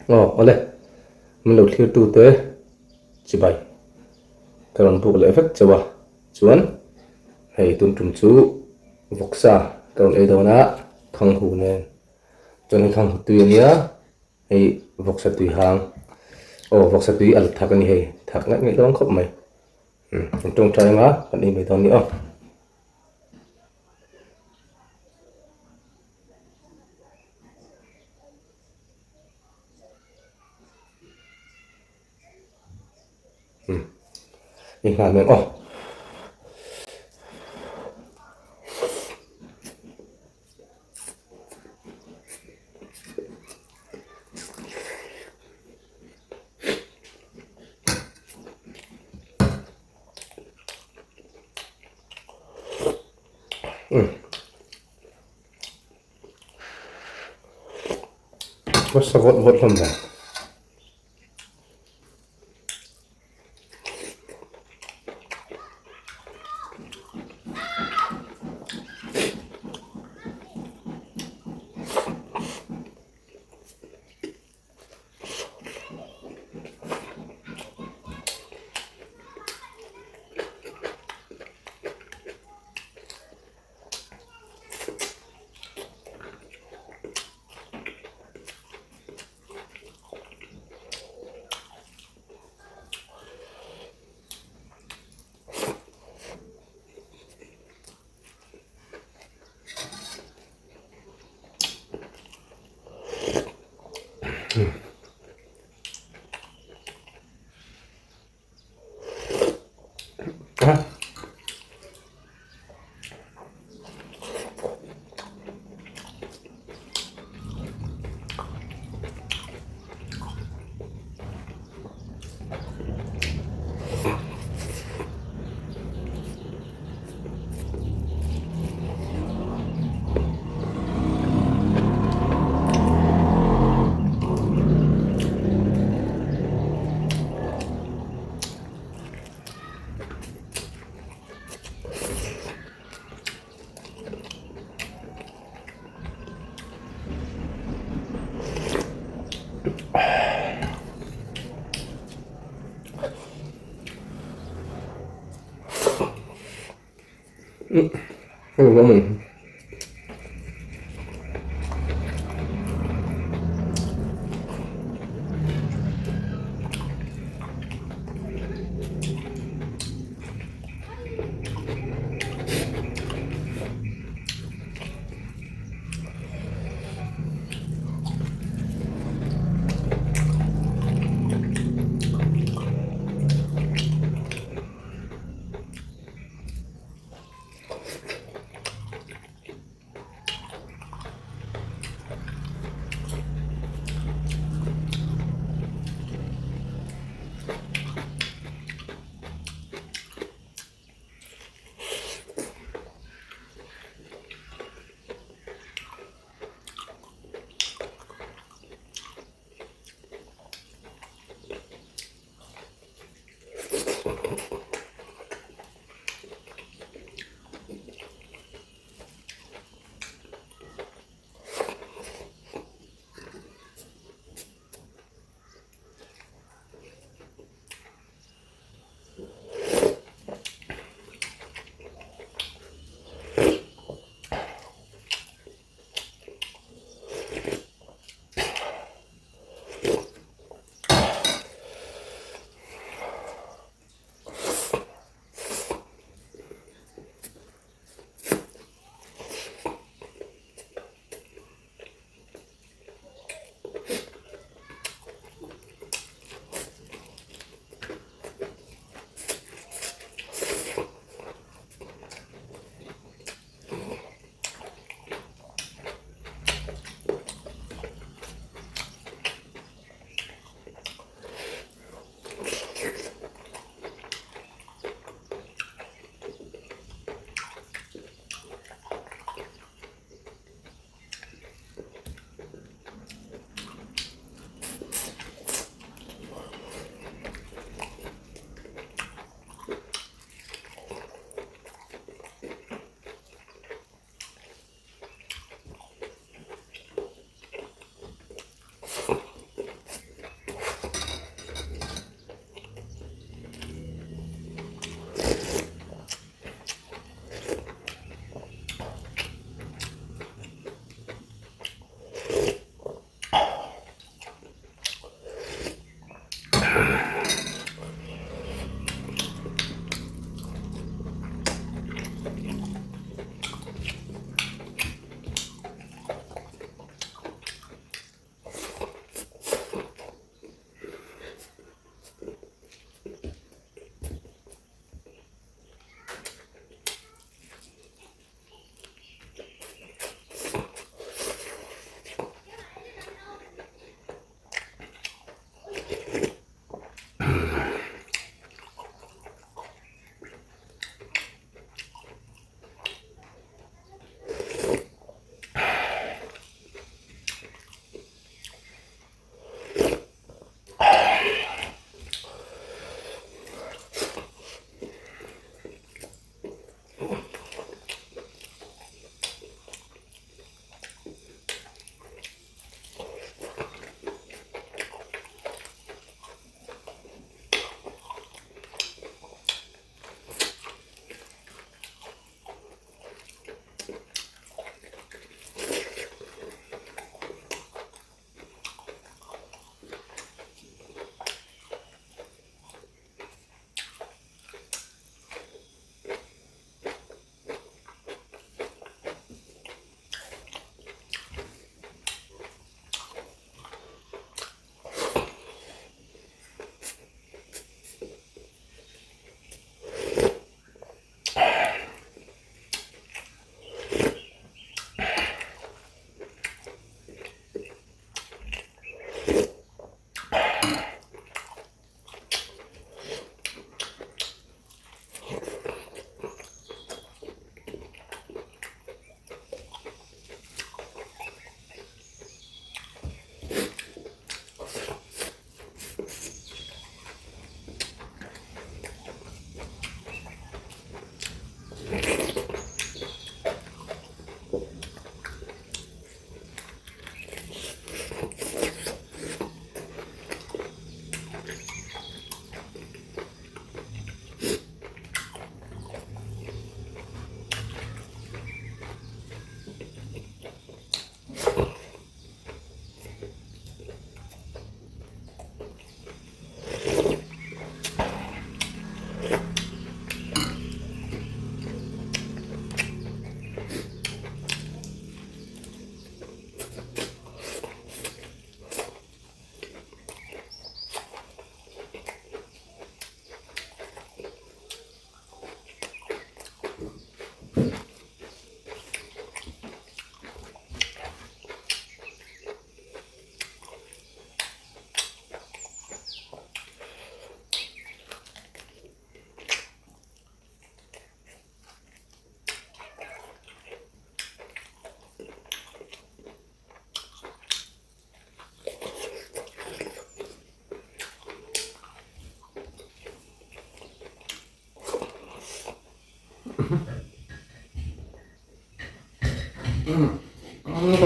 Aw awle min lo thlir tu te chibai ka rawn buk leh vek chauh a chuan hei tun tum chu vawksa ka rawn ei dawn a thanghu nen chuan hei thanghu tui a nia hei vawksa tui hang aw vawksa tui a la thak a ni hei thak ngaih ngaih dawn khawp mai umm kan tawngtai anga kan ei mai dawn a ni aw. I nghal mai aw. Nasa vawt vawt hlawm ve.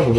Tui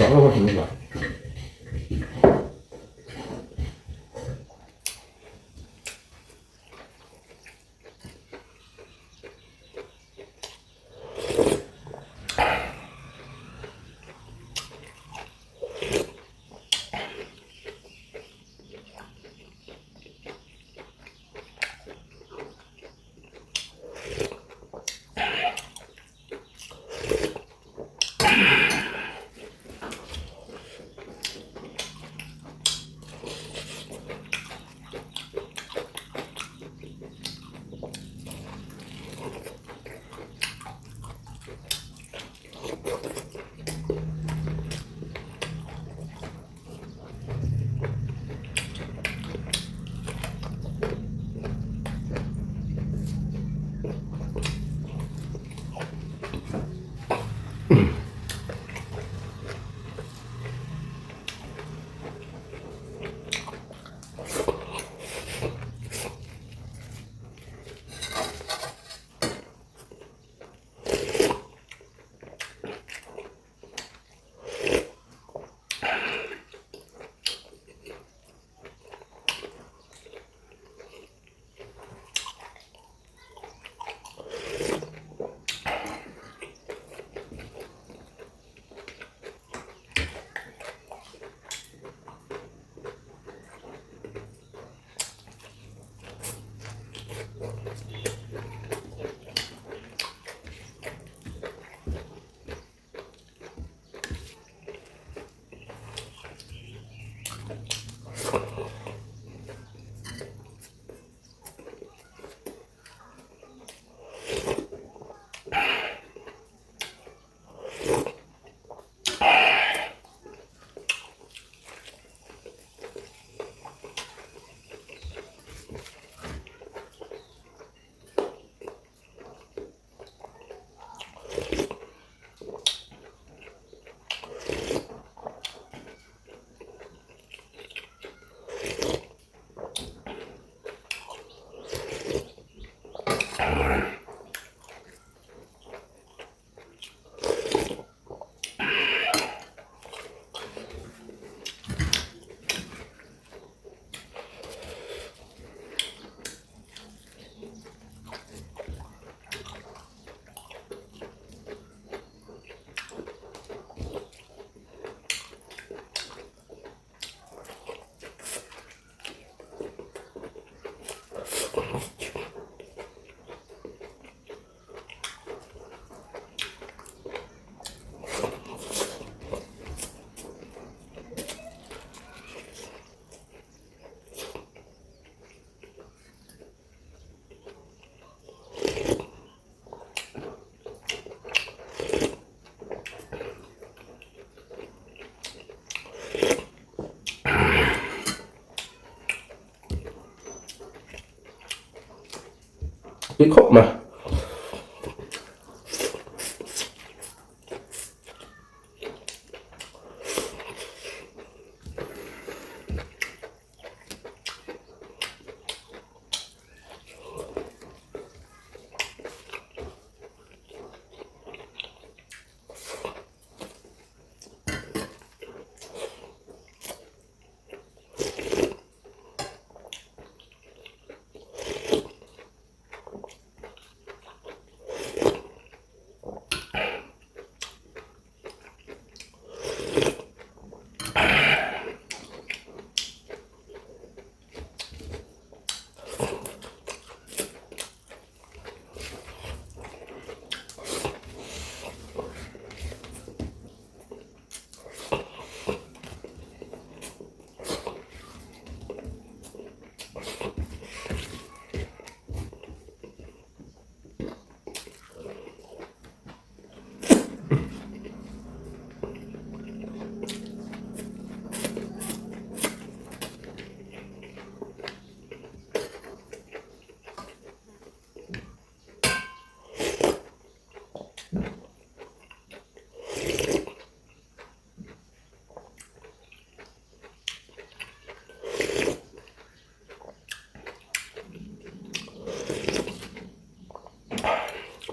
khawp mai.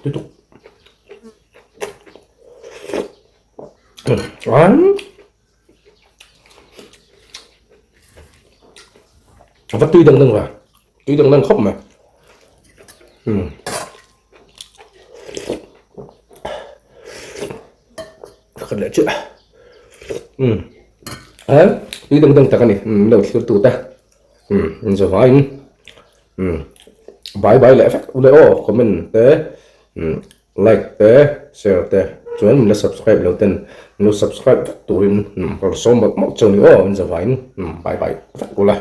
Tiếp tục. Ăn. A va tui dang dang ve, tui dang dang khawp mai. Umm. Ka leh chiah. Umm. A tui dang dang tak a ni, min lo thlir tut a. Umm, in zavaiin umm bye bye leh vek ule aw comment te umm like te share te chuan min la subscribe lo ten min lo subscribe vek turin rawn sawm mawlh mawlh chu a ni aw in zavaiin umm bye bye vek ula.